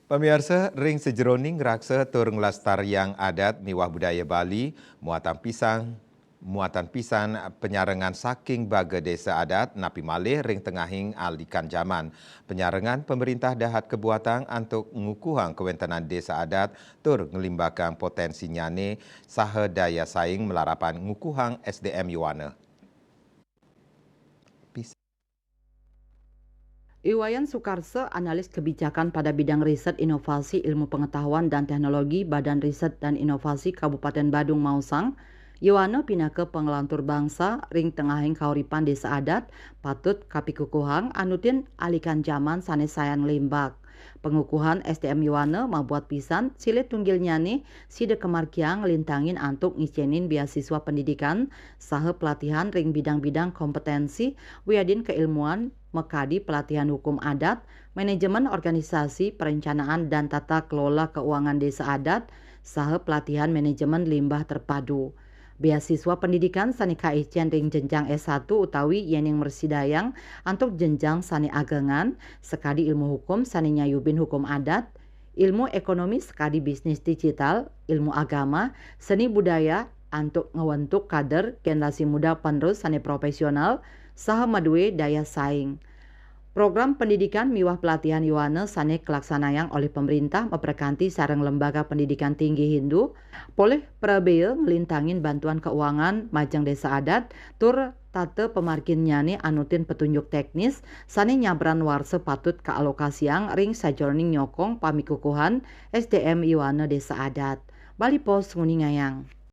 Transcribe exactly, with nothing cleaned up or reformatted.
Pamiarsa, ring sajeroning ngraksa tur nglestariang adat miwah budaya Bali, muatan pisang, muatan pisan panyarengan saking baga desa adat, napi malih ring tengahing alikan jaman. Panyarengan pamrintah dahat kabuatang antuk ngukuhang kawentenan desa adat tur nglimbakang potensinyane saha daya saing malarapan ngukuhang S D M yowana. I Wayan Sukarsa, analis kebijakan pada bidang riset inovasi ilmu pengetahuan dan teknologi Badan Riset dan Inovasi Kabupaten Badung maosang, yowana pinaka panglantur bangsa ring tengahing kauripan desa adat patut kapikukuhang anutin alikan jaman sane sayan nglimbak. Pangukuhan S D M yowana mabuat pisan silih tunggilnyane sida kamargiang nglintangin antuk ngicenin beasiswa pendidikan saha pelatihan ring bidang-bidang kompetensi wiadin keilmuan makadi pelatihan hukum adat, manajemen organisasi, perencanaan dan tata kelola keuangan desa adat, saha pelatihan manajemen limbah terpadu. Beasiswa pendidikan sane kaicen ring jenjang S satu utawi yening mrasidayang antuk jenjang sane agengan, sakadi ilmu hukum sane nyayubin hukum adat, ilmu ekonomi sakadi bisnis digital, ilmu agama, seni budaya, antuk ngwentuk kader generasi muda penerus sane profesional saha madue daya saing. Program pendidikan miwah pelatihan yowana sane kalaksanayang olih pemerintah maprekanti sareng Lembaga Pendidikan Tinggi Hindu, polih prabea nglintangin bantuan keuangan majeng desa adat tur tata pamarginnyane anutin petunjuk teknis sane nyabran warsa patut kaalokasiang ring sajeroning nyokong pamikukuhan S D M yowana desa adat. Bali Post nguningayang.